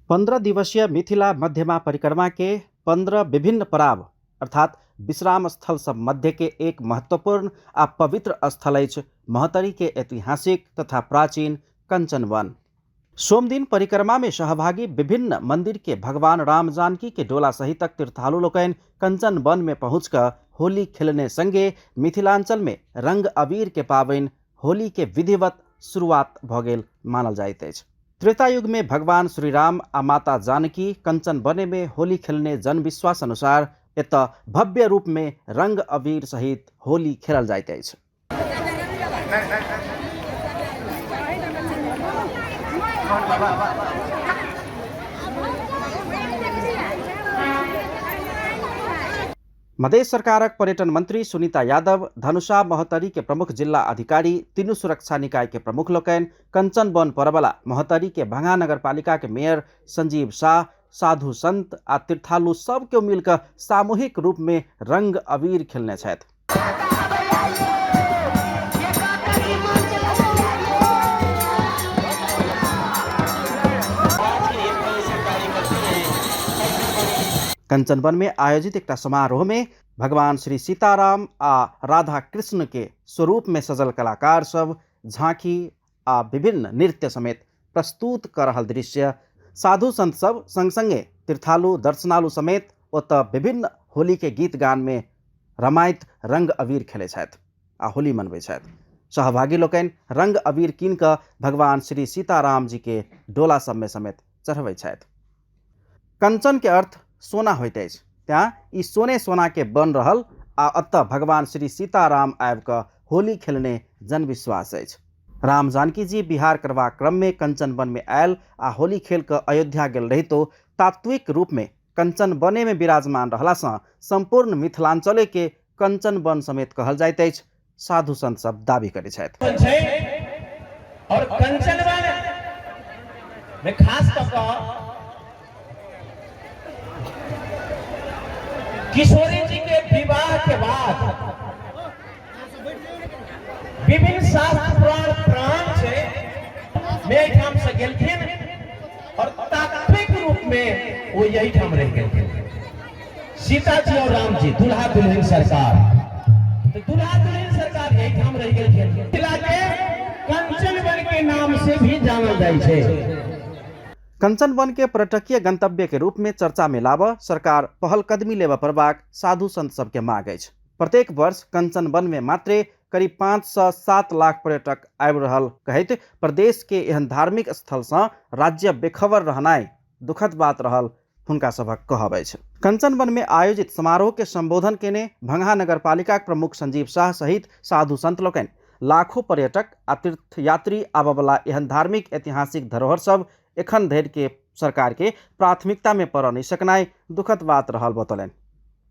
15 दिवसीय मिथिला मध्यमा परिक्रमा के 15 विभिन्न पड़ाव अर्थात विश्राम स्थल सब मध्य के एक महत्वपूर्ण आ पवित्र स्थल अछि महोत्तरी के ऐतिहासिक तथा प्राचीन कंचन वन। सोमदिन परिक्रमा में सहभागी विभिन्न मंदिर के भगवान राम जानकी के डोला सहितक तीर्थालु लोकनि कंचन वन में पहुँच कऽ होली खेलने संगे मिथिलांचल में रंग अबीर के पाबनि होली के विधिवत शुरुआत भऽ गेल मानल जाइत अछि। त्रेता युग में भगवान श्री राम आ माता जानकी कंचन वने में होली खेलने जनविश्वास अनुसार एतऽ भव्य रूप में रंग अबीर सहित होली खेलल जाइत अछि। मधेश सरकारक पर्यटन मंत्री सुनीता यादव, धनुषा महोत्तरी के प्रमुख जिला अधिकारी, तीनू सुरक्षा निकाय के प्रमुख लोकनि, कंचन वन परबला महोत्तरी के भंगा नगरपालिका के मेयर संजीव शाह, साधु संत आ तीर्थालु सब केओ मिलकर सामूहिक रूप में रंग अबीर खेलने छथि। कंचन वन में आयोजित एकटा समारोह में भगवान श्री सीताराम आ राधा कृष्ण के स्वरूप में सजल कलाकार सब झांकी आ विभिन्न नृत्य समेत प्रस्तुत कर रहल दृश्य साधु संत सब संग संगे तीर्थालु दर्शनालु समेत ओतऽ विभिन्न होली के गीत गान में रमाइत रंग अबीर खेलै छथि आ होली मनबै छथि। सहभागी लोकनि रंग अबीर कीन कऽ भगवान श्री सीताराम जी के डोला सबमे समेत चढ़बै छथि। कंचन के अर्थ सोना होइत अछि, तैं ई सोने सोना के बन रहल आ एतऽ भगवान श्री सीताराम आबि कऽ होली खेलने जनविश्वास अछि। राम जानकी जी बिहार करबाक क्रम में कंचन वन में आयल आ होली खेल कऽ अयोध्या गेल रहितो तात्विक रूप में कंचन वने में विराजमान रहला सँ संपूर्ण मिथिलांचले के कंचन वन समेत कहल जाइत अछि, साधु संत सब दावी करै छथि। और कंचन वन में खास कऽ कऽ किशोरी जी के विवाह के बाद विभिन्न शास्त्र पुराण प्राण छै में एहिठाम से गेलखिन और तात्विक रूप में वो यही ठाम रह गेलखिन। सीता जी और राम जी दुल्हा दुल्हन सरकार, तो दुल्हा दुल्हन सरकार यही ठाम रह गेलखिन। मिथिला के कंचन वन के नाम से भी जानल जाइ छै। कंचन वन के पर्यटकीय गंतव्य के रूप में चर्चा में लाबऽ सरकार पहलकदमी लेबऽ पड़बाक साधु संत सबके मांग अछि। प्रत्येक वर्ष कंचन वन में मात्रे करीब 5 से 7 लाख पर्यटक आबि रहल कहैत प्रदेश के एहन धार्मिक स्थल सँ राज्य बेखबर रहनाइ दुखद बात रहल हुनका सभक कहब अछि। कंचन वन में आयोजित समारोह के संबोधन केने भंगहा नगरपालिका प्रमुख संजीव शाह सहित साधु संत लोकनि लाखों पर्यटक आ तीर्थयात्री आबऽवला एहन धार्मिक ऐतिहासिक धरोहर सब एखन धरि के सरकार के प्राथमिकता में पड़ऽ नहि सकनाइ दुखद बात रहल बतौलनि।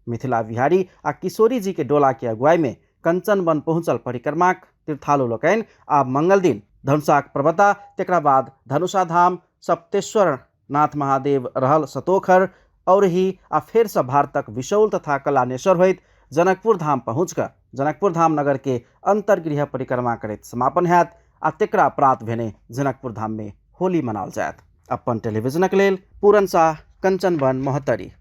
मिथिला बिहारी आ किशोरी जी के डोला के अगुवाई में कंचन वन पहुंचल परिक्रमाक तीर्थालु लोकनि आब मंगल दिन धनुषाक पर्वता, तकरा बाद धनुषा धाम, सप्तेश्वर नाथ महादेव रहल सतोखर, औरही आ फेर से भारतक विशौल तथा कलानेश्वर होइत जनकपुर धाम पहुँच कऽ जनकपुर धाम नगर के अंतर्गृह परिक्रमा करैत समापन हैत आ तेकरा प्रात भेने जनकपुर धाम में होली मनाओल जायत। अपन टेलीविजनक लेल पूरन शाह, कंचन वन, महोत्तरी।